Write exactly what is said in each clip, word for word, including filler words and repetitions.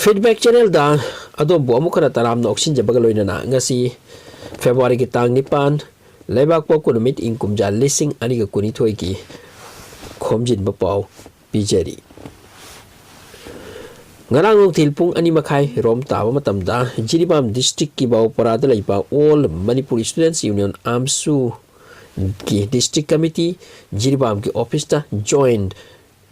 Feedback channelꯗ ꯑꯗꯣꯝꯕꯨ ꯑꯃꯨꯛ ꯍꯟꯅ ꯇꯔꯥꯝꯅ ꯑꯣꯛꯁꯤꯟꯖꯕꯒ ꯂꯣꯏꯅꯅ, ꯉꯁꯤ Februaryꯒꯤ ꯇꯥꯡ ꯅꯤꯄꯥꯟ, ꯂꯩꯕꯥꯛꯄꯣꯛꯄ ꯅꯨꯃꯤꯠ, ꯏꯪ ꯀꯨꯝꯖꯥ ꯂꯤꯁꯤꯡ ꯑꯅꯤꯒ ꯀꯨꯟꯅꯤꯊꯣꯏꯒꯤ ꯈꯣꯝꯖꯤꯟꯕ ꯄꯥꯎ ꯄꯤꯖꯔꯤ꯫ ꯉꯔꯥꯡ ꯅꯨꯡꯊꯤꯜ ꯄꯨꯡ ꯑꯅꯤ ꯃꯈꯥꯏ ꯔꯣꯝ ꯇꯥꯕ ꯃꯇꯝꯗ, ꯖꯤꯔꯤꯕꯥꯝ districtꯀꯤ ꯕꯥꯎꯄꯔꯥꯗ ꯂꯩꯕ All Manipur Students Union, AMSU ꯒꯤ district committee ꯖꯤꯔꯤꯕꯥꯝꯒꯤ officeꯇ Joint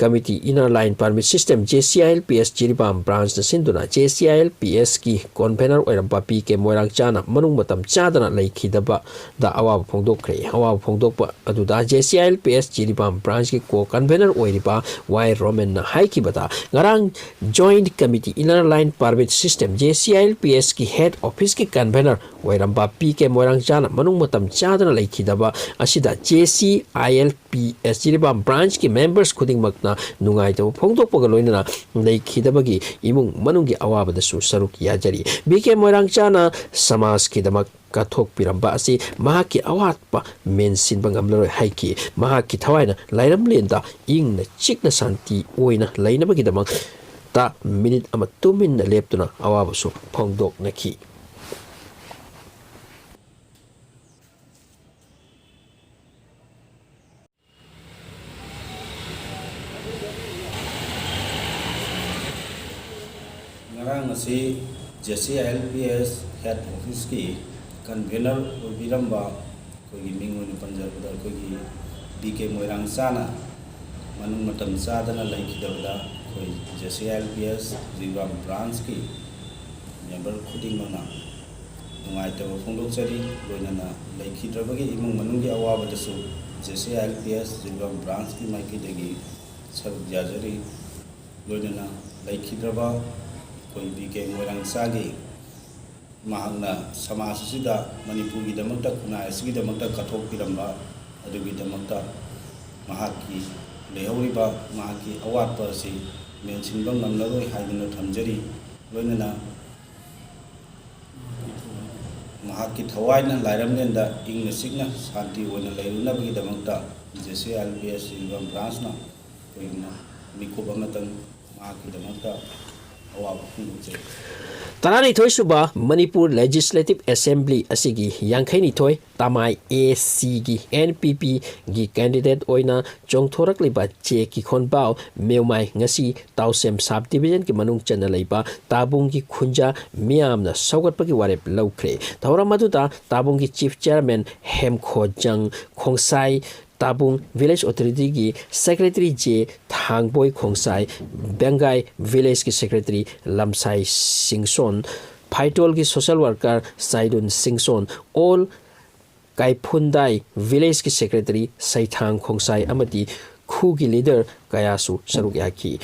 Committee Inner Line Permit System, JCILPS Jiribam branchꯅ ꯁꯤꯟꯗꯨꯅ JCILPSꯀꯤ convener ꯑꯣꯏꯔꯝꯕ ꯄꯤ ꯀꯦ ꯃꯣꯏꯔꯥꯡꯆꯥꯅ ꯃꯅꯨꯡ ꯃꯇꯝ ꯆꯥꯗꯅ ꯂꯩꯈꯤꯗꯕꯗ ꯑꯋꯥꯕ ꯐꯣꯡꯗꯣꯛꯈ꯭ꯔꯦ꯫ ꯑꯋꯥꯕ ꯐꯣꯡꯗꯣꯛꯄ ꯑꯗꯨꯗ JCILPS ꯖꯤꯔꯤꯕꯥꯝ branchꯀꯤ co-convener ꯑꯣꯏꯔꯤꯕ ꯋꯥꯏ ꯔꯣꯃꯦꯟꯅ ꯍꯥꯏꯈꯤꯕꯗ, ꯉꯔꯥꯡ Joint Committee Inner Line Permit System, JCILPSꯀꯤ head officeꯀꯤ convener ꯑꯣꯏꯔꯝꯕ ꯄꯤ ꯀꯦ ꯃꯣꯏꯔꯥꯡꯆꯥꯅ ꯃꯅꯨꯡ ꯃꯇꯝ ꯆꯥꯗꯅ ꯂꯩꯈꯤꯗꯕ ꯑꯁꯤꯗ JCILPS ꯖꯤꯔꯤꯕꯥꯝ branchꯀꯤ members ꯈꯨꯗꯤꯡꯃꯛꯅ ꯅꯨꯡꯉꯥꯏꯇꯕ ꯐꯣꯡꯗꯣꯛꯄꯒ ꯂꯣꯏꯅꯅ ꯂꯩꯈꯤꯗꯕꯒꯤ ꯏꯃꯨꯡ ꯃꯅꯨꯡꯒꯤ ꯑꯋꯥꯕꯗꯁꯨ ꯁꯔꯨꯛ ꯌꯥꯖꯔꯤ꯫ ꯄꯤ ꯀꯦ ꯃꯣꯏꯔꯥꯡꯆꯥꯅ ꯁꯃꯥꯖꯀꯤꯗꯃꯛ ꯀꯠꯊꯣꯛꯄꯤꯔꯝꯕ ꯑꯁꯤ ꯃꯍꯥꯛꯀꯤ ꯑꯋꯥꯠꯄ ꯃꯦꯟꯁꯤꯟꯕ ꯉꯝꯂꯔꯣꯏ ꯍꯥꯏꯈꯤ꯫ ꯃꯍꯥꯛꯀꯤ ꯊꯋꯥꯏꯅ ꯂꯥꯏꯔꯝꯂꯦꯟꯗ ꯏꯪꯅ ꯆꯤꯛꯅ ꯁꯥꯟꯇꯤ ꯑꯣꯏꯅ ꯂꯩꯅꯕꯒꯤꯗꯃꯛꯇ ꯃꯤꯅꯤꯠ ꯑꯃ ꯇꯨꯃꯤꯟꯅ ꯂꯦꯞꯇꯨꯅ ꯑꯋꯥꯕꯁꯨ ꯐꯣꯡꯗꯣꯛꯅꯈꯤ꯫ ꯉꯔꯥꯡ ꯑꯁꯤ JCILPS head officeꯀꯤ convener ꯑꯣꯏꯕꯤꯔꯝꯕ, ꯑꯩꯈꯣꯏꯒꯤ ꯃꯤꯡ ꯑꯣꯏꯅ ꯄꯟꯖꯔꯕꯗ ꯑꯩꯈꯣꯏꯒꯤ ꯕꯤ ꯀꯦ ꯃꯣꯏꯔꯥꯡꯆꯥꯅ ꯃꯅꯨꯡ ꯃꯇꯝ ꯆꯥꯗꯅ ꯂꯩꯈꯤꯗꯕꯗ, ꯑꯩꯈꯣꯏ JCILPS ꯖꯤꯔꯤꯕꯥꯝ branchꯀꯤ member ꯈꯨꯗꯤꯡꯃꯛꯅ ꯅꯨꯡꯉꯥꯏꯇꯕ ꯐꯣꯡꯗꯣꯛꯆꯔꯤ꯫ ꯂꯣꯏꯅꯅ ꯂꯩꯈꯤꯗ꯭ꯔꯕꯒꯤ ꯏꯃꯨꯡ ꯃꯅꯨꯡꯒꯤ ꯑꯋꯥꯕꯗꯁꯨ JCILPS ꯖꯤꯔꯤꯕꯥꯝ branchꯀꯤ ꯃꯥꯏꯀꯩꯗꯒꯤ ꯁꯔꯨꯛ ꯌꯥꯖꯔꯤ꯫ ꯂꯣꯏꯅꯅ ꯂꯩꯈꯤꯗ꯭ꯔꯕ ꯑꯩꯈꯣꯏ ꯕꯤ ꯀꯦ ꯃꯣꯏꯔꯥꯡꯆꯥꯒꯤ, ꯃꯍꯥꯛꯅ ꯁꯃꯥꯖ ꯑꯁꯤꯗ, ꯃꯅꯤꯄꯨꯔꯒꯤꯗꯃꯛꯇ, ꯈꯨꯟꯅꯥꯏ ꯑꯁꯤꯒꯤꯗꯃꯛꯇ ꯀꯠꯊꯣꯛꯄꯤꯔꯝꯕ ꯑꯗꯨꯒꯤꯗꯃꯛꯇ ꯃꯍꯥꯛꯀꯤ ꯂꯩꯍꯧꯔꯤꯕ ꯃꯍꯥꯛꯀꯤ ꯑꯋꯥꯠꯄ ꯑꯁꯤ ꯃꯦꯟꯁꯤꯟꯕ ꯉꯝꯂꯔꯣꯏ ꯍꯥꯏꯗꯨꯅ ꯊꯝꯖꯔꯤ꯫ ꯂꯣꯏꯅꯅ ꯃꯍꯥꯛꯀꯤ ꯊꯋꯥꯏꯅ ꯂꯥꯏꯔꯝꯂꯦꯟꯗ ꯏꯪꯅ ꯆꯤꯛꯅ ꯁꯥꯟꯇꯤ ꯑꯣꯏꯅ ꯂꯩꯔꯨꯅꯕꯒꯤꯗꯃꯛꯇ JCILPS ꯖꯤꯔꯤꯕꯥꯝ branchꯅ ꯑꯩꯈꯣꯏꯒꯤ ꯃꯤꯀꯨꯞ ꯑꯃꯇꯪ ꯃꯍꯥꯛꯀꯤꯗꯃꯛꯇ ꯇꯔꯥꯅꯤꯊꯣꯏ ꯁꯨꯕ ꯃꯅꯤꯄꯨꯔ ꯂꯦꯖꯤꯁꯂꯦꯇꯤꯚ ꯑꯦꯁꯦꯝꯕ꯭ꯂꯤ ꯑꯁꯤꯒꯤ ꯌꯥꯡꯈꯩꯅꯤꯊꯣꯏ ꯇꯃꯥꯏ ꯑꯦ ꯁꯤꯒꯤ ꯑꯦꯟ ꯄꯤ ꯄꯤꯒꯤ ꯀꯦꯟꯗꯤꯗꯦꯠ ꯑꯣꯏꯅ ꯆꯣꯡꯊꯣꯔꯛꯂꯤꯕ ꯖꯦ ꯀꯤꯈꯣꯟꯕꯥꯎ ꯃꯦꯎꯃꯥꯏ ꯉꯁꯤ ꯇꯥꯎꯁꯦꯝ ꯁꯕ ꯗꯤꯕꯤꯖꯟꯒꯤ ꯃꯅꯨꯡ ꯆꯟꯅ ꯂꯩꯕ ꯇꯥꯕꯨꯡꯒꯤ ꯈꯨꯟꯖꯥ ꯃꯤꯌꯥꯝꯅ ꯁꯧꯒꯠꯄꯒꯤ ꯋꯥꯔꯦꯞ ꯂꯧꯈ꯭ꯔꯦ꯫ ꯊꯧꯔꯝ ꯑꯗꯨꯗ ꯇꯥꯕꯨꯡꯒꯤ chief chairman Hemkhojang Khongsai, Tabung village ꯑꯣꯊꯣꯔꯤꯇꯤꯒꯤ ꯁꯦꯀ꯭ꯔꯦꯇꯔꯤ ꯖꯦ ꯊꯥꯡꯕꯣꯏ ꯈꯣꯡꯁꯥꯏ, ꯕꯦꯡꯒꯥꯏ ꯚꯤꯂꯦꯖꯀꯤ ꯁꯦꯀ꯭ꯔꯦꯇꯔꯤ ꯂꯝꯁꯥꯏ ꯁꯤꯡꯁꯣꯟ, ꯐꯥꯏꯇꯣꯜꯒꯤ ꯁꯣꯁꯦꯜ ꯋꯥꯔꯀꯔ ꯆꯥꯏꯗꯨꯟ ꯁꯤꯡꯁꯣꯟ, ꯑꯣꯜ ꯀꯥꯏꯐꯨꯟꯗꯥꯏ ꯚꯤꯂꯦꯖꯀꯤ ꯁꯦꯀ꯭ꯔꯦꯇꯔꯤ ꯁꯩꯊꯥꯡ ꯈꯣꯡꯁꯥꯏ ꯑꯃꯗꯤ ꯈꯨꯒꯤ ꯂꯤꯗꯔ ꯀꯌꯥꯁꯨ ꯁꯔꯨꯛ ꯌꯥꯈꯤ꯫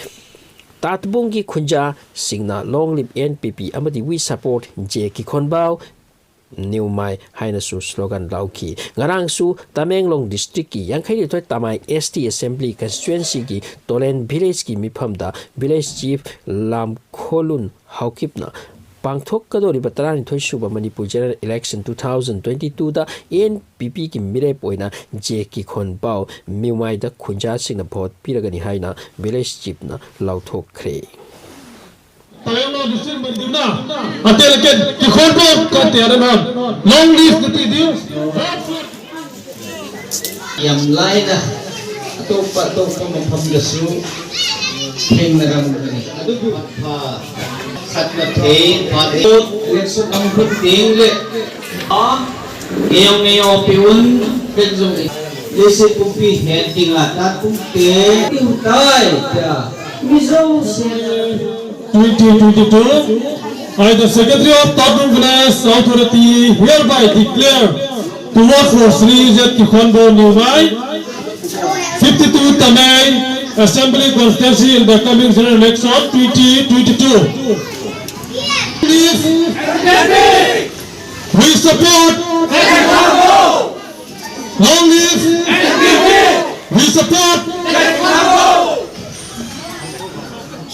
ꯇꯥꯠꯕꯨꯡꯒꯤ ꯈꯨꯟꯖꯥꯁꯤꯡꯅ "Long live N P P" ꯑꯃꯗꯤ "We support J ꯀꯤꯈꯣꯟꯕꯥꯎ ꯅ꯭ꯌꯨꯃꯥꯏ" ꯍꯥꯏꯅꯁꯨ ꯁ꯭ꯂꯣꯒꯥꯟ ꯂꯥꯎꯈꯤ꯫ ꯉꯔꯥꯡꯁꯨ ꯇꯃꯦꯡꯂꯣꯡ ꯗꯤꯁꯇ꯭ꯔꯤꯛꯀꯤ ꯌꯥꯡꯈꯩꯅꯤꯊꯣꯏ ꯇꯃꯥꯏ ꯑꯦꯁ ꯇꯤ ꯑꯦꯁꯦꯝꯕ꯭ꯂꯤ ꯀꯟꯁꯇꯤꯇ꯭ꯋꯦꯟꯁꯤꯒꯤ ꯇꯣꯂꯦꯟ ꯚꯤꯂꯦꯖꯀꯤ ꯃꯤꯐꯝꯗ ꯚꯤꯂꯦꯖ ꯆꯤꯐ ꯂꯥꯝꯈꯣꯂꯨꯟ ꯍꯥꯎꯀꯤꯞꯅ ꯄꯥꯡꯊꯣꯛꯀꯗꯧꯔꯤꯕ ꯇꯔꯥꯅꯤꯊꯣꯏ ꯁꯨꯕ Manipur general election two thousand twenty ꯇꯨꯗ ꯑꯦꯟ ꯄꯤ ꯄꯤꯒꯤ ꯃꯤꯔꯦꯞ ꯑꯣꯏꯅ ꯖꯦ ꯀꯤꯈꯣꯟꯕꯥꯎ ꯃꯤꯌꯨꯃꯥꯏꯗ ꯈꯨꯟꯖꯥꯁꯤꯡꯅ ꯚꯣꯠ ꯄꯤꯔꯒꯅꯤ ꯍꯥꯏꯅ ꯚꯤꯂꯦꯖ ꯆꯤꯐꯅ ꯂꯥꯎꯊꯣꯛꯈ꯭ꯔꯦ꯫ ꯇꯃꯦꯡꯂꯣꯡ ꯗꯤꯁꯇ꯭ꯔꯤꯛ ꯃꯟꯗꯤꯔꯅ ꯑꯇꯦꯜ ꯑꯀꯦꯟ ꯀꯤꯈꯣꯟꯕꯥꯎ ꯀꯠꯇꯦ ꯑꯗꯨꯅ long live the T D U. ꯌꯥꯝ ꯂꯥꯏꯅ ꯑꯇꯣꯞꯄ ꯑꯇꯣꯞꯄ ꯃꯐꯝꯗꯁꯨ ꯊꯦꯡꯅꯔꯝꯒꯅꯤ꯫ ꯑꯗꯨꯕꯨ ꯈꯠꯅ ꯊꯦꯡ ꯐꯥꯗꯦ꯫ ꯏꯂꯦꯛꯁꯟ ꯑꯃꯈꯛ ꯇꯦꯡꯂꯦ꯫ ꯉꯦꯌꯣ ꯉꯦꯌꯣ ꯄꯤꯎꯟ ꯄꯦꯟꯖꯣꯡ ꯂꯤꯁꯤ ꯄꯨꯝꯄꯤ ꯍꯦꯟ ꯇꯤꯡ ꯑꯇꯥ ꯄꯨꯝꯇꯦ꯫ ꯇꯤꯡ ꯇꯥꯏ ꯇ ꯃꯤꯖꯧ ꯁꯦ꯫ Twenty twenty-two, I, the Secretary of Tatbung Village Authority, hereby declare to vote for Shri Z Kikhonbo Newmai, fifty-two Tamei Assembly Constituency in the coming general election twenty twenty-two. Please, we support. Long live. We support.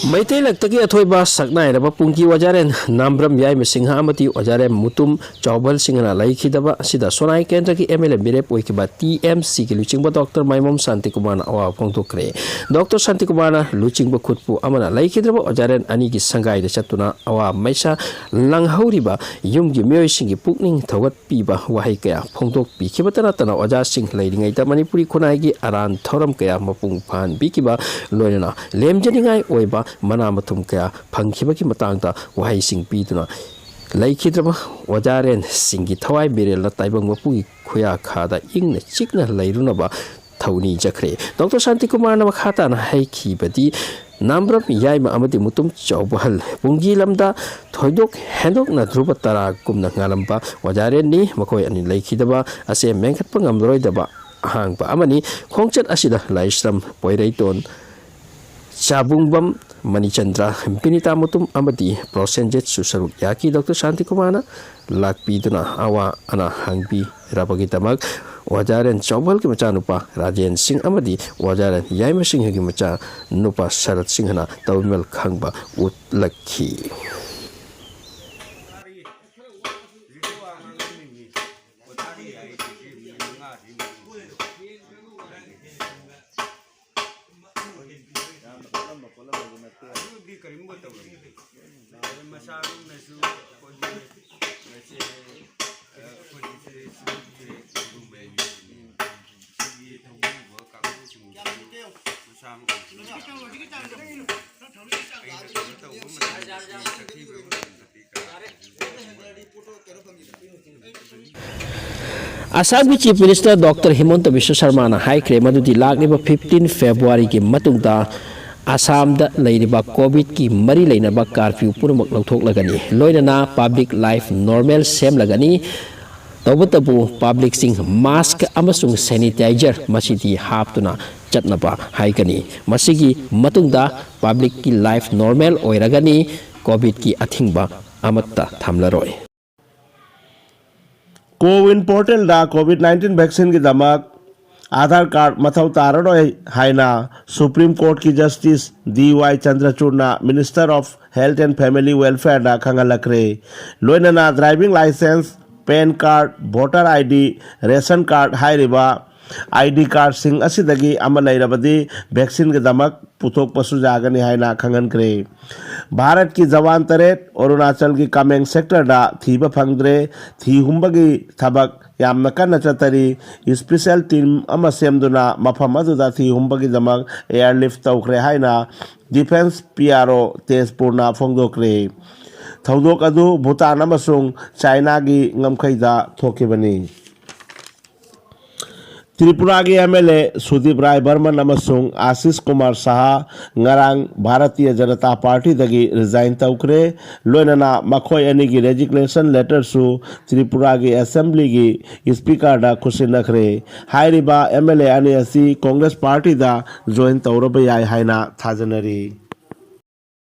Meitei ꯂꯛꯇꯒꯤ ꯑꯊꯣꯏꯕ ꯁꯛꯅꯥꯏꯔꯕ ꯄꯨꯡꯒꯤ ꯑꯣꯖꯥꯔꯦꯟ ꯅꯥꯝꯕ꯭ꯔꯝ ꯌꯥꯏꯃ ꯁꯤꯡꯍ ꯑꯃꯗꯤ ꯑꯣꯖꯥꯔꯦꯟ ꯃꯨꯇꯨꯝ ꯆꯥꯎꯕꯜ ꯁꯤꯡꯍꯅ ꯂꯩꯈꯤꯗꯕ ꯑꯁꯤꯗ ꯁꯣꯅꯥꯏ ꯀꯦꯟꯗ꯭ꯔꯒꯤ M L A ꯃꯤꯔꯦꯞ ꯑꯣꯏꯈꯤꯕ T M ꯁꯤꯒꯤ ꯂꯨꯆꯤꯡꯕ ꯗꯣꯛꯇꯔ ꯃꯥꯏꯃꯣꯝ ꯁꯥꯟꯇꯤꯀꯨꯃꯥꯔꯅ ꯑꯋꯥꯕ ꯐꯣꯡꯗꯣꯛꯈ꯭ꯔꯦ꯫ ꯗꯣꯛꯇꯔ ꯁꯥꯟꯇꯤꯀꯨꯃꯥꯔꯅ ꯂꯨꯆꯤꯡꯕ ꯈꯨꯠꯄꯨ ꯑꯃꯅ ꯂꯩꯈꯤꯗ꯭ꯔꯕ ꯑꯣꯖꯥꯔꯦꯟ ꯑꯅꯤꯒꯤ ꯁꯪꯒꯥꯏꯗ ꯆꯠꯇꯨꯅ ꯑꯋꯥ ꯃꯩꯁꯥ ꯂꯪꯍꯧꯔꯤꯕ ꯌꯨꯝꯒꯤ ꯃꯤꯑꯣꯏꯁꯤꯡꯒꯤ ꯄꯨꯛꯅꯤꯡ ꯊꯧꯒꯠꯄꯤꯕ ꯋꯥꯍꯩ ꯀꯌꯥ ꯐꯣꯡꯗꯣꯛꯄꯤꯈꯤꯕꯇ ꯅꯠꯇꯅ ꯑꯣꯖꯥꯁꯤꯡ ꯂꯩꯔꯤꯉꯩꯗ ꯃꯅꯤꯄꯨꯔꯤ ꯈꯨꯟꯅꯥꯏꯒꯤ ꯑꯔꯥꯟ ꯊꯧꯔꯝ ꯀꯌꯥ ꯃꯄꯨꯡ ꯐꯥꯍꯟꯕꯤꯈꯤꯕ ꯂꯣꯏꯅꯅ ꯂꯦꯝꯖꯅꯤꯡꯉꯥꯏ ꯑꯣꯏꯕ ꯃꯅꯥ ꯃꯊꯨꯝ ꯀꯌꯥ ꯐꯪꯈꯤꯕꯒꯤ ꯃꯇꯥꯡꯗ ꯋꯥꯍꯩꯁꯤꯡ ꯄꯤꯗꯨꯅ ꯂꯩꯈꯤꯗ꯭ꯔꯕ ꯑꯣꯖꯥꯔꯦꯟꯁꯤꯡꯒꯤ ꯊꯋꯥꯏ ꯃꯤꯔꯦꯜꯅ ꯇꯥꯏꯕꯪ ꯃꯄꯨꯒꯤ ꯈꯨꯌꯥꯈꯥꯗ ꯏꯪꯅ ꯆꯤꯛꯅ ꯂꯩꯔꯨꯅꯕ ꯊꯧꯅꯤꯖꯈ꯭ꯔꯦ꯫ ꯗꯣꯛꯇꯔ ꯁꯥꯟꯇꯤꯀꯨꯃꯥꯔꯅ ꯃꯈꯥ ꯇꯥꯅ ꯍꯥꯏꯈꯤꯕꯗꯤ, ꯅꯥꯝꯕ꯭ꯔꯝ ꯌꯥꯏꯃ ꯑꯃꯗꯤ ꯃꯨꯇꯨꯝ ꯆꯥꯎꯕꯍꯜ ꯄꯨꯡꯒꯤ ꯂꯝꯗ ꯊꯣꯏꯗꯣꯛ ꯍꯦꯟꯗꯣꯛꯅ ꯙ꯭ꯔꯨꯕ ꯇꯔꯥꯒꯨꯝꯅ ꯉꯥꯜꯂꯝꯕ ꯑꯣꯖꯥꯔꯦꯟꯅꯤ꯫ ꯃꯈꯣꯏ ꯑꯅꯤ ꯂꯩꯈꯤꯗꯕ ꯑꯁꯦ ꯃꯦꯟꯈꯠꯄ ꯉꯝꯂꯔꯣꯏꯗꯕ ꯑꯍꯥꯡꯕ ꯑꯃꯅꯤ꯫ ꯈꯣꯡꯆꯠ ꯑꯁꯤꯗ ꯂꯥꯏꯁ꯭ꯔꯝ, ꯄꯣꯏꯔꯩꯇꯣꯟ, ꯆꯥꯕꯨꯡꯕꯝ, ꯃꯅꯤꯆꯟꯗ꯭ꯔ, ꯕꯤꯅꯤꯇꯥ ꯃꯨꯇꯨꯝ ꯑꯃꯗꯤ ꯄ꯭ꯔꯣꯁꯦꯟꯖꯤꯠꯁꯨ ꯁꯔꯨꯛ ꯌꯥꯈꯤ꯫ ꯗꯣꯛꯇꯔ ꯁꯥꯟꯇꯤꯀꯨꯃꯥꯔꯅ ꯂꯥꯛꯄꯤꯗꯨꯅ ꯑꯋꯥ ꯑꯅꯥ ꯍꯪꯕꯤꯔꯕꯒꯤꯗꯃꯛ ꯑꯣꯖꯥꯔꯦꯟ ꯆꯥꯎꯕꯜꯒꯤ ꯃꯆꯥꯅꯨꯄꯥ ꯔꯥꯖꯦꯟ ꯁꯤꯡ ꯑꯃꯗꯤ ꯑꯣꯖꯥꯔꯦꯟ ꯌꯥꯏꯃ ꯁꯤꯡꯍꯒꯤ ꯃꯆꯥꯅꯨꯄꯥ ꯁꯔꯠ ꯁꯤꯡꯍꯅ ꯇꯧꯃꯦꯜ ꯈꯪꯕ ꯎꯠꯂꯛꯈꯤ꯫ ꯑꯗꯨꯗꯤ ꯀꯔꯤꯒꯨꯝꯕ ꯇꯧꯔꯝꯃꯤ꯫ ꯑꯗ ꯃꯆꯥꯔꯣꯝꯅꯁꯨ ꯑꯩꯈꯣꯏꯒꯤ ꯃꯁꯦ, ꯑ, ꯑꯩꯈꯣꯏꯒꯤ ꯁꯦ ꯁꯤꯒꯨꯝꯕ ꯃꯤꯁꯤꯡꯅꯤ꯫ ꯁꯤꯒꯤ ꯊꯧꯕ ꯀꯥꯡꯕꯨꯁꯤꯡꯁꯤ ꯃꯁꯥ ꯃꯈꯩꯁꯤ ꯑꯩꯅ ꯀꯩꯅꯣ ꯇꯧꯕ ꯃꯇꯝꯗ ꯁꯛꯊꯤꯕ ꯃꯇꯝꯗꯗꯤ ꯀꯅꯥ ꯑꯁꯥꯝꯒꯤ ꯆꯤꯐ ꯃꯤꯅꯤꯁꯇꯔ ꯗꯣꯛꯇꯔ ꯍꯤꯃꯟꯇ ꯕꯤꯁ꯭ꯋ ꯁꯔꯃꯥꯅ ꯍꯥꯏꯈ꯭ꯔꯦ ꯃꯗꯨꯗꯤ ꯂꯥꯛꯂꯤꯕ ꯐꯤꯐꯇꯤꯟ ꯐꯦꯕ꯭ꯔꯨꯋꯥꯔꯤꯒꯤ ꯃꯇꯨꯡꯗ ꯑꯁꯥꯝꯗ ꯂꯩꯔꯤꯕ ꯀꯣꯚꯤꯗꯀꯤ ꯃꯔꯤ ꯂꯩꯅꯕ ꯀꯥꯔꯐ꯭ꯌꯨ ꯄꯨꯝꯅꯃꯛ ꯂꯧꯊꯣꯛꯂꯒꯅꯤ꯫ ꯂꯣꯏꯅꯅ ꯄꯕ꯭ꯂꯤꯛ ꯂꯥꯏꯐ ꯅꯣꯔꯃꯦꯜ ꯁꯦꯝꯂꯒꯅꯤ꯫ ꯇꯧꯕꯇꯕꯨ ꯄꯕ꯭ꯂꯤꯛꯁꯤꯡ ꯃꯥꯁꯛ ꯑꯃꯁꯨꯡ ꯁꯦꯅꯤꯇꯥꯏꯖꯔ ꯃꯁꯤꯗꯤ ꯍꯥꯞꯇꯨꯅ ꯆꯠꯅꯕ ꯍꯥꯏꯒꯅꯤ꯫ ꯃꯁꯤꯒꯤ ꯃꯇꯨꯡꯗ ꯄꯕ꯭ꯂꯤꯛꯀꯤ ꯂꯥꯏꯐ ꯅꯣꯔꯃꯦꯜ ꯑꯣꯏꯔꯒꯅꯤ꯫ ꯀꯣꯚꯤꯗꯀꯤ ꯑꯊꯤꯡꯕ ꯑꯃꯠꯇ ꯊꯝꯂꯔꯣꯏ꯫ ꯀꯣꯋꯤꯟ ꯄꯣꯔꯇꯦꯜꯗ ꯀꯣꯚꯤꯗ ꯅꯥꯏꯟꯇꯤꯟ ꯚꯦꯛꯁꯤꯟꯒꯤꯗꯃꯛ ꯑꯥꯙꯥꯔ ꯀꯥꯔꯗ ꯃꯊꯧ ꯇꯥꯔꯔꯣꯏ ꯍꯥꯏꯅ ꯁꯨꯄ꯭ꯔꯤꯝ ꯀꯣꯔꯠꯀꯤ ꯖꯁꯇꯤꯁ ꯗꯤ ꯋꯥꯏ ꯆꯟꯗ꯭ꯔꯆꯨꯗꯅ Minister of Health and Family Welfareꯗ ꯈꯪꯍꯜꯂꯛꯈ꯭ꯔꯦ꯫ ꯂꯣꯏꯅꯅ driving licence, PAN card, voter I D, ration card ꯍꯥꯏꯔꯤꯕ ꯑꯥꯏ ꯗꯤ ꯀꯥꯔꯗꯁꯤꯡ ꯑꯁꯤꯗꯒꯤ ꯑꯃ ꯂꯩꯔꯕꯗꯤ ꯚꯦꯛꯁꯤꯟꯒꯤꯗꯃꯛ ꯄꯨꯊꯣꯛꯄꯁꯨ ꯌꯥꯒꯅꯤ ꯍꯥꯏꯅ ꯈꯪꯍꯟꯈ꯭ꯔꯦ꯫ ꯚꯥꯔꯠꯀꯤ ꯖꯋꯥꯟ ꯇꯔꯦꯠ ꯑꯔꯨꯅꯥꯆꯜꯒꯤ ꯀꯥꯃꯦꯡ ꯁꯦꯛꯇꯔꯗ ꯊꯤꯕ ꯐꯪꯗ꯭ꯔꯦ꯫ ꯊꯤ ꯍꯨꯝꯕꯒꯤ ꯊꯕꯛ ꯌꯥꯝꯅ ꯀꯟꯅ ꯆꯠꯊꯔꯤ꯫ ꯏꯁꯄꯤꯁꯦꯜ ꯇꯤꯝ ꯑꯃ ꯁꯦꯝꯗꯨꯅ ꯃꯐꯝ ꯑꯗꯨꯗ ꯊꯤ ꯍꯨꯝꯕꯒꯤꯗꯃꯛ ꯑꯦꯌꯔꯂꯤꯐ ꯇꯧꯈ꯭ꯔꯦ ꯍꯥꯏꯅ ꯗꯤꯐꯦꯟꯁ ꯄꯤ ꯑꯥꯔ ꯑꯣ ꯇꯦꯖꯄꯨꯔꯅ ꯐꯣꯡꯗꯣꯛꯈ꯭ꯔꯦ꯫ ꯊꯧꯗꯣꯛ ꯑꯗꯨ ꯚꯨꯇꯥꯟ ꯑꯃꯁꯨꯡ ꯆꯥꯏꯅꯥꯒꯤ ꯉꯝꯈꯩꯗ ꯊꯣꯛꯈꯤꯕꯅꯤ꯫ ꯇ꯭ꯔꯤꯄꯨꯔꯥꯒꯤ ꯑꯦꯝ ꯑꯦꯜ ꯑꯦ ꯁꯨꯗꯤꯞ ꯔꯥꯏ ꯕꯔꯃꯟ ꯑꯃꯁꯨꯡ ꯑꯥꯁꯤꯁ ꯀꯨꯃꯥꯔ ꯁꯍꯥ ꯉꯔꯥꯡ ꯚꯥꯔꯇꯤꯌ ꯖꯅꯇꯥ ꯄꯥꯔꯇꯤꯗꯒꯤ ꯔꯤꯖꯥꯏꯟ ꯇꯧꯈ꯭ꯔꯦ꯫ ꯂꯣꯏꯅꯅ ꯃꯈꯣꯏ ꯑꯅꯤꯒꯤ ꯔꯦꯖꯤꯒꯅꯦꯁꯟ ꯂꯦꯇꯔꯁꯨ ꯇ꯭ꯔꯤꯄꯨꯔꯥꯒꯤ ꯑꯦꯁꯦꯝꯕ꯭ꯂꯤꯒꯤ ꯁ꯭ꯄꯤꯀꯔꯗ ꯈꯨꯠꯁꯤꯟꯅꯈ꯭ꯔꯦ꯫ ꯍꯥꯏꯔꯤꯕ ꯑꯦꯝ ꯑꯦꯜ ꯑꯦ ꯑꯅꯤ ꯑꯁꯤ ꯀꯣꯡꯒ꯭ꯔꯦꯁ ꯄꯥꯔꯇꯤꯗ ꯖꯣꯏꯟ ꯇꯧꯔꯕ ꯌꯥꯏ ꯍꯥꯏꯅ ꯊꯥꯖꯅꯔꯤ꯫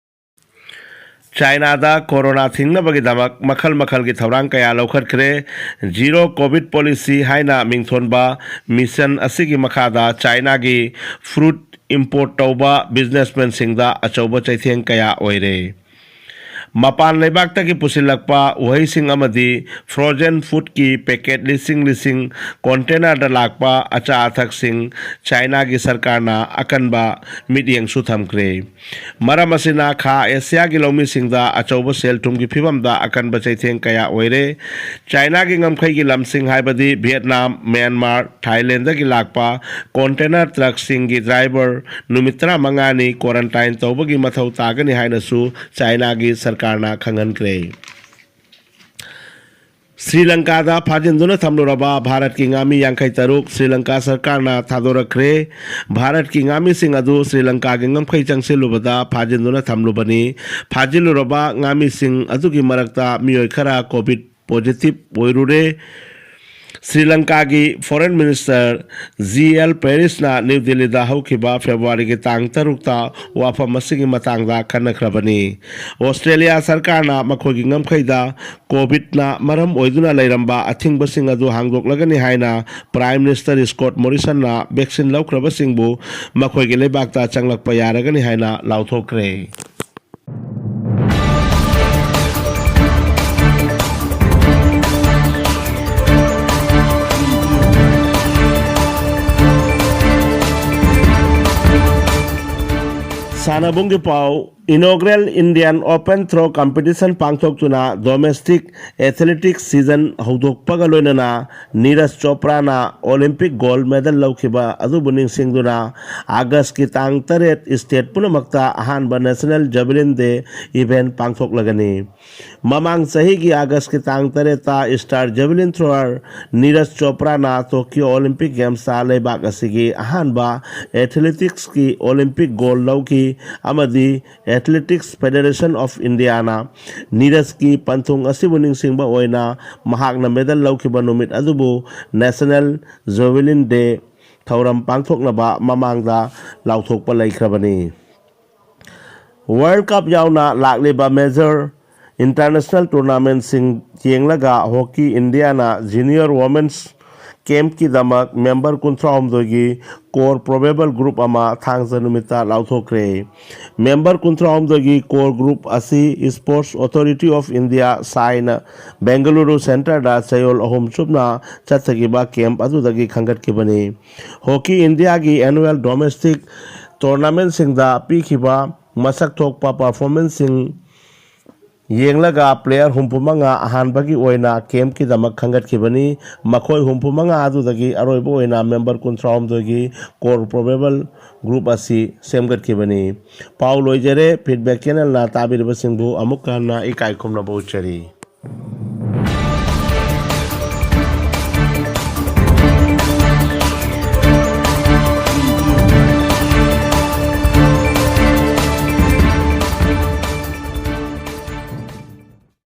ꯆꯥꯏꯅꯥꯗ ꯀꯣꯔꯣꯅꯥ ꯊꯤꯡꯅꯕꯒꯤꯗꯃꯛ ꯃꯈꯜ ꯃꯈꯜꯒꯤ ꯊꯧꯔꯥꯡ ꯀꯌꯥ ꯂꯧꯈꯠꯈ꯭ꯔꯦ꯫ ꯖꯤꯔꯣ ꯀꯣꯚꯤꯗ ꯄꯣꯂꯤꯁꯤ ꯍꯥꯏꯅ ꯃꯤꯡꯊꯣꯟꯕ ꯃꯤꯁꯟ ꯑꯁꯤꯒꯤ ꯃꯈꯥꯗ ꯆꯥꯏꯅꯥꯒꯤ ꯐ꯭ꯔꯨꯠ ꯏꯝꯄꯣꯔꯠ ꯇꯧꯕ ꯕꯤꯖꯤꯅꯦꯁꯃꯦꯟꯁꯤꯡꯗ ꯑꯆꯧꯕ ꯆꯩꯊꯦꯡ ꯀꯌꯥ ꯑꯣꯏꯔꯦ꯫ ꯃꯄꯥꯟ ꯂꯩꯕꯥꯛꯇꯒꯤ ꯄꯨꯁꯤꯜꯂꯛꯄ ꯎꯍꯩꯁꯤꯡ ꯑꯃꯗꯤ ꯐ꯭ꯔꯣꯖꯟ ꯐꯨꯗꯀꯤ ꯄꯦꯀꯦꯠ ꯂꯤꯁꯤꯡ ꯂꯤꯁꯤꯡ ꯀꯣꯟꯇꯦꯅꯔꯗ ꯂꯥꯛꯄ ꯑꯆꯥ ꯑꯊꯛꯁꯤꯡ ꯆꯥꯏꯅꯥꯒꯤ ꯁꯔꯀꯥꯔꯅ ꯑꯀꯟꯕ ꯃꯤꯠꯌꯦꯡꯁꯨ ꯊꯝꯈ꯭ꯔꯦ꯫ ꯃꯔꯝ ꯑꯁꯤꯅ ꯈꯥ ꯑꯦꯁꯤꯌꯥꯒꯤ ꯂꯧꯃꯤꯁꯤꯡꯗ ꯑꯆꯧꯕ ꯁꯦꯜ ꯊꯨꯝꯒꯤ ꯐꯤꯕꯝꯗ ꯑꯀꯟꯕ ꯆꯩꯊꯦꯡ ꯀꯌꯥ ꯑꯣꯏꯔꯦ꯫ ꯆꯥꯏꯅꯥꯒꯤ ꯉꯝꯈꯩꯒꯤ ꯂꯝꯁꯤꯡ ꯍꯥꯏꯕꯗꯤ ꯚꯤꯌꯦꯠꯅꯥꯝ, ꯃ꯭ꯌꯥꯟꯃꯥꯔ, ꯊꯥꯏꯂꯦꯟꯗꯒꯤ ꯂꯥꯛꯄ ꯀꯣꯟꯇꯦꯅꯔ ꯇ꯭ꯔꯛꯁꯤꯡꯒꯤ ꯗ꯭ꯔꯥꯏꯚꯔ ꯅꯨꯃꯤꯠ ꯇꯔꯥꯃꯉꯥꯅꯤ ꯀ꯭ꯋꯥꯔꯟꯇꯥꯏꯟ ꯇꯧꯕꯒꯤ ꯃꯊꯧ ꯇꯥꯒꯅꯤ ꯍꯥꯏꯅꯁꯨ ꯆꯥꯏꯅꯥꯒꯤ ꯁꯔꯀꯥꯔꯅ ꯈꯪꯍꯟꯈ꯭ꯔꯦ꯫ ꯁ꯭ꯔꯤ ꯂꯪꯀꯥꯗ ꯐꯥꯖꯤꯟꯗꯨꯅ ꯊꯝꯂꯨꯔꯕ ꯚꯥꯔꯠꯀꯤ ꯉꯥꯃꯤ ꯌꯥꯡꯈꯩ ꯇꯔꯨꯛ ꯁ꯭ꯔꯤ ꯂꯪꯀꯥ ꯁꯔꯀꯥꯔꯅ ꯊꯥꯗꯣꯔꯛꯈ꯭ꯔꯦ꯫ ꯚꯥꯔꯠꯀꯤ ꯉꯥꯃꯤꯁꯤꯡ ꯑꯗꯨ ꯁ꯭ꯔꯤ ꯂꯪꯀꯥꯒꯤ ꯉꯝꯈꯩ ꯆꯪꯁꯤꯜꯂꯨꯕꯗ ꯐꯥꯖꯤꯟꯗꯨꯅ ꯊꯝꯂꯨꯕꯅꯤ꯫ ꯐꯥꯖꯤꯜꯂꯨꯔꯕ ꯉꯥꯃꯤꯁꯤꯡ ꯑꯗꯨꯒꯤ ꯃꯔꯛꯇ ꯃꯤꯑꯣꯏ ꯈꯔ ꯀꯣꯚꯤꯗ ꯄꯣꯖꯤꯇꯤꯚ ꯑꯣꯏꯔꯨꯔꯦ꯫ ꯁ꯭ꯔꯤ ꯂꯪꯀꯥꯒꯤ Foreign Minister G L Parisꯅ ꯅ꯭ꯌꯨ ꯗꯤꯜꯂꯤꯗ ꯍꯧꯈꯤꯕ ꯐꯦꯕ꯭ꯔꯨꯋꯥꯔꯤꯒꯤ ꯇꯥꯡ ꯇꯔꯨꯛꯇ ꯋꯥꯐꯝ ꯑꯁꯤꯒꯤ ꯃꯇꯥꯡꯗ ꯈꯟꯅꯈ꯭ꯔꯕꯅꯤ꯫ ꯑꯣꯁꯇ꯭ꯔꯦꯂꯤꯌꯥ ꯁꯔꯀꯥꯔꯅ ꯃꯈꯣꯏꯒꯤ ꯉꯝꯈꯩꯗ ꯀꯣꯚꯤꯗꯅ ꯃꯔꯝ ꯑꯣꯏꯗꯨꯅ ꯂꯩꯔꯝꯕ ꯑꯊꯤꯡꯕꯁꯤꯡ ꯑꯗꯨ ꯍꯥꯡꯗꯣꯛꯂꯒꯅꯤ ꯍꯥꯏꯅ Prime Minister Scott Morrisonꯅ ꯚꯦꯛꯁꯤꯟ ꯂꯧꯈ꯭ꯔꯕꯁꯤꯡꯕꯨ ꯃꯈꯣꯏꯒꯤ ꯂꯩꯕꯥꯛꯇ ꯆꯪꯂꯛꯄ ꯌꯥꯔꯒꯅꯤ ꯍꯥꯏꯅ ꯂꯥꯎꯊꯣꯛꯈ꯭ꯔꯦ꯫ ꯁꯥꯟꯅꯕꯨꯡꯒꯤ ꯄꯥꯎ꯫ Inaugural Indian Open Throw Competition ꯄꯥꯡꯊꯣꯛꯇꯨꯅ domestic athletics season ꯍꯧꯗꯣꯛꯄꯒ ꯂꯣꯏꯅꯅ ꯅꯤꯔꯖ ꯆꯣꯄ꯭ꯔꯥꯅ Olympic gold medal ꯂꯧꯈꯤꯕ ꯑꯗꯨꯕꯨ ꯅꯤꯡꯁꯤꯡꯗꯨꯅ ꯑꯥꯒꯁꯀꯤ ꯇꯥꯡ ꯇꯔꯦꯠ state ꯄꯨꯝꯅꯃꯛꯇ ꯑꯍꯥꯟꯕ National Javelin Day event ꯄꯥꯡꯊꯣꯛꯂꯒꯅꯤ꯫ ꯃꯃꯥꯡ ꯆꯍꯤꯒꯤ ꯑꯥꯒꯁꯀꯤ ꯇꯥꯡ ꯇꯔꯦꯠꯇ star javelin thrower Neeraj ꯆꯣꯄ꯭ꯔꯥꯅ Tokyo Olympic Gamesꯇ ꯂꯩꯕꯥꯛ ꯑꯁꯤꯒꯤ ꯑꯍꯥꯟꯕ athleticsꯀꯤ Olympic gold ꯂꯧꯈꯤ ꯑꯃꯗꯤ Athletics Federation of Indiaꯅ ꯅꯤꯔꯖꯀꯤ ꯄꯟꯊꯨꯡ ꯑꯁꯤꯕꯨ ꯅꯤꯡꯁꯤꯡꯕ ꯑꯣꯏꯅ ꯃꯍꯥꯛꯅ medal ꯂꯧꯈꯤꯕ ꯅꯨꯃꯤꯠ ꯑꯗꯨꯕꯨ National Javelin Day ꯊꯧꯔꯝ ꯄꯥꯡꯊꯣꯛꯅꯕ ꯃꯃꯥꯡꯗ ꯂꯥꯎꯊꯣꯛꯄ ꯂꯩꯈ꯭ꯔꯕꯅꯤ꯫ World Cup ꯌꯥꯎꯅ ꯂꯥꯛꯂꯤꯕ major international tournamentꯁꯤꯡ ꯌꯦꯡꯂꯒ Hockey Indiaꯅ junior women's campꯀꯤꯗꯃꯛ member ꯀꯨꯟꯊ꯭ꯔꯥꯍꯨꯝꯗꯣꯏꯒꯤ core probable group ꯑꯃ ꯊꯥꯡꯖ ꯅꯨꯃꯤꯠꯇ ꯂꯥꯎꯊꯣꯛꯈ꯭ꯔꯦ꯫ Member ꯀꯨꯟꯊ꯭ꯔꯥꯍꯨꯝꯗꯣꯏꯒꯤ core group ꯑꯁꯤ Sports Authority of India, SAIꯅ Bengaluru centreꯗ ꯆꯌꯣꯜ ꯑꯍꯨꯝ ꯆꯨꯞꯅ ꯆꯠꯊꯈꯤꯕ camp ꯑꯗꯨꯗꯒꯤ ꯈꯟꯒꯠꯈꯤꯕꯅꯤ꯫ Hockey Indiaꯒꯤ annual domestic tournamentꯁꯤꯡꯗ ꯄꯤꯈꯤꯕ ꯃꯁꯛ ꯊꯣꯛꯄ performanceꯁꯤꯡ ꯌꯦꯡꯂꯒ player ꯍꯨꯝꯐꯨ ꯃꯉꯥ ꯑꯍꯥꯟꯕꯒꯤ ꯑꯣꯏꯅ campꯀꯤꯗꯃꯛ ꯈꯟꯒꯠꯈꯤꯕꯅꯤ꯫ ꯃꯈꯣꯏ ꯍꯨꯝꯐꯨ ꯃꯉꯥ ꯑꯗꯨꯗꯒꯤ ꯑꯔꯣꯏꯕ ꯑꯣꯏꯅ member ꯀꯨꯟꯊ꯭ꯔꯥꯍꯨꯝꯗꯣꯏꯒꯤ core probable group ꯑꯁꯤ ꯁꯦꯝꯒꯠꯈꯤꯕꯅꯤ꯫ ꯄꯥꯎ ꯂꯣꯏꯖꯔꯦ꯫ Feedback channelꯅ ꯇꯥꯕꯤꯔꯤꯕꯁꯤꯡꯕꯨ ꯑꯃꯨꯛ ꯍꯟꯅ ꯏꯀꯥꯏ ꯈꯨꯝꯅꯕ ꯎꯠꯆꯔꯤ꯫